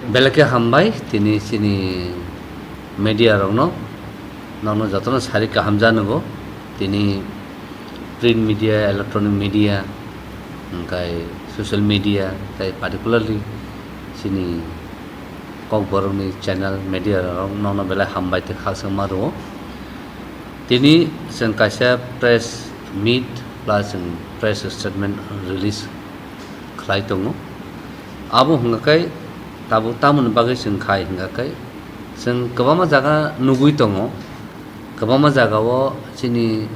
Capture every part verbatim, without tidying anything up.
Belai khe hambai tini chini media rokno, nono jotono sari kaham jano bo, tini print media, electronic media, hwnkhe social media, tei particularly chini Kokborokni channel media rok nono belai hambai tei khakchangma rwo. Tini chwng kaisa press meet plus chwng press statement release khlai tongo. Abo hwnkha khe tabuk tamoni bagwi chwng khai hwnkha khe chwng kwbangma jaga nugwi tongo, kwbangma jagao chini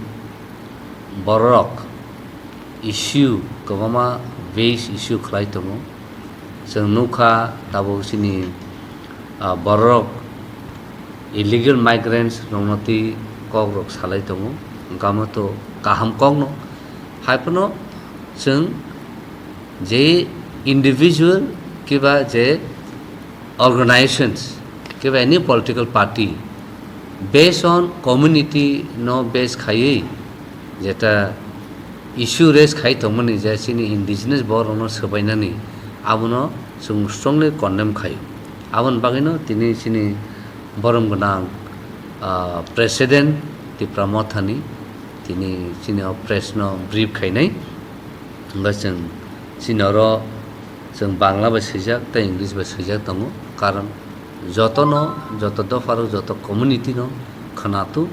bororok issue, kwbangma base issue khlai tongo. Chwng nukha tabuk chini, ah, bororok illegal migrants rokno twi kokrok salai tongo, hwnkhe amo to kaham kokno. Haiphano chwng je individual kiba je organizations kiba any political party based on community no base khaiwi jeta issue raise khai tongmani je chini indigenous borok rokno swbainani abono chwng strongly condemn khaio. Aboni bagwino tini chini borom gwnang, ah, president Tipra Mothani tini chini o press no brief khainai. Hwnkhe chwng chini oro chwng Bangla bai swijak tei English bai swijak tongo, karon jotono, joto dopharok, joto community no khwnathuk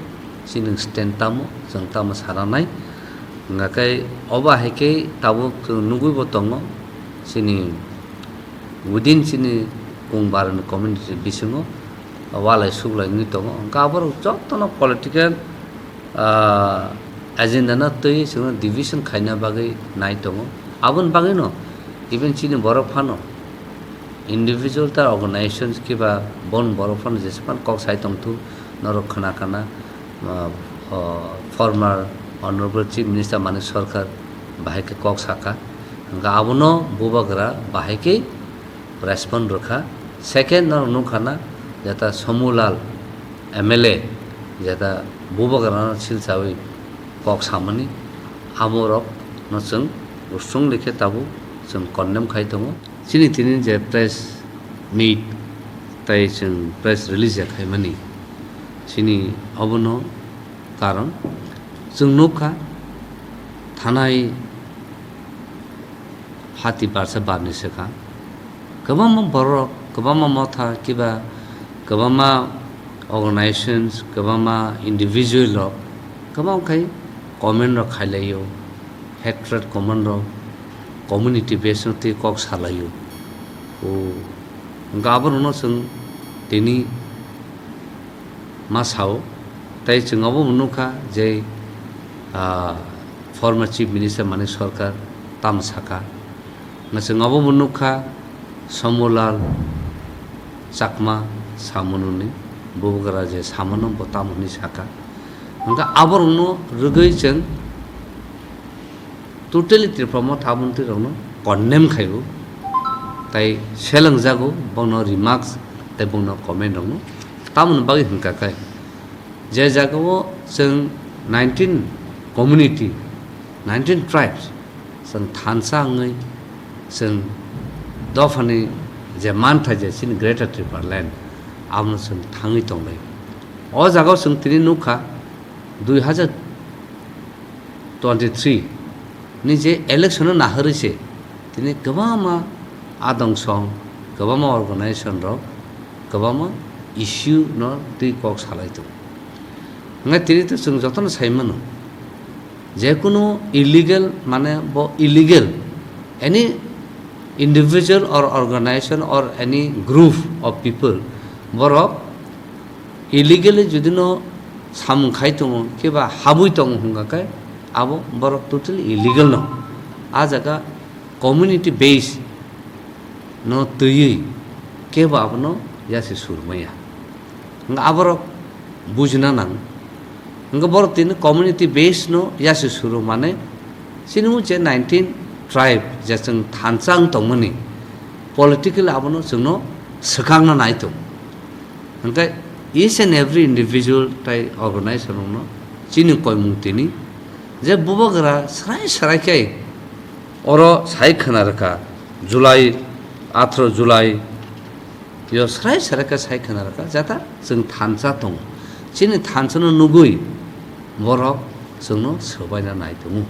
chini stand tamo, chwng tamo sananai. Hwnkhe obo hai khe tabuk chwng nugwi bo tongo, chini within chini Kung Barani community bisingo walai suklai wngwi tongo. Hwnkhe aborok jotono political ah, agenda no twi chwngno division khaina bagwi nai tongo. Aboni bagwino even chini borok phano individual ta organizations kiba bon borok phano jesephano kok sai tongthu norok khna kana, ah, oh, former honorable chief minister Manik Sarkar bahai khe kok saka. Hwnkhe abono bubagra bahai khe respond rwkha. Second no nukha na jeta Somulal M L A jeta bubagrano silsawi kok samani amorok no chwng strongly khe tabuk chwng condemn khai tongo. Chini tini je press meet tei chwng press release ya khaimani chini obono karon chwng nukha thanai hati barsa barni swkang kwbangma borok, kwbangma motha, kiba kwbangma organizations, kwbangma individual rok kwbang khai comment rok khailaio, hatred comment rok community base no twi kok salaio. O hwnkhe aborokno chwng tini ma sao. Tei chwng obo bo nukha je, ah, former Chief Minister Manik Sarkar tamo saka. Hwnkhe chwng obo bo nukha Somulal Chakma samununi bubagra je samano bo tamo hwnwi saka. Hwnkhe aborokno rwgwi chwng totally Tripura Motha Mantri rokno condemn khaio, tai selengjago bono remarks tei bono comment rokno. Tamoni bagwi hwnkha khe, je jagao chwng nineteen community, nineteen tribes, chwng thansa wngwi chwng dophani je mantha je chini Greater Tripura Land, abono chwng thangwi tonglai. O jagao chwng tini nukha, dui hazar twenty-three ni je election no naharwi se tini kwbangma adong song, kwbangma organization rok, kwbangma issue no twi kok salai tongo. Hwnkhe tini to chwng jotono sai mano, jekunu illegal mane bo illegal, any individual or organization or any group of people, borok illegally jodi no samung khai tongo, keba habwi tongo hwnkha khe abo borok totally illegal no. A jaga community base no twiwi kebo abono yasi surmaya. Hwnkhe aborok bujina nang. Hwnkhe borok tini community base no yasi suru mane chini uche nineteen tribe je chwng thansa wng tongmani political abono chwngno swkangna nai tongo. Hwnkhe each and every individual tai organization rokno chini koimung tini je bubagra srai srai khe oro sai khwna rwkha July, atharo July Yo srai srai khe sai khna rwkha, jata chwng thansa tongo. Chini thansano nugwi borok chwngno swbaina nai tongo.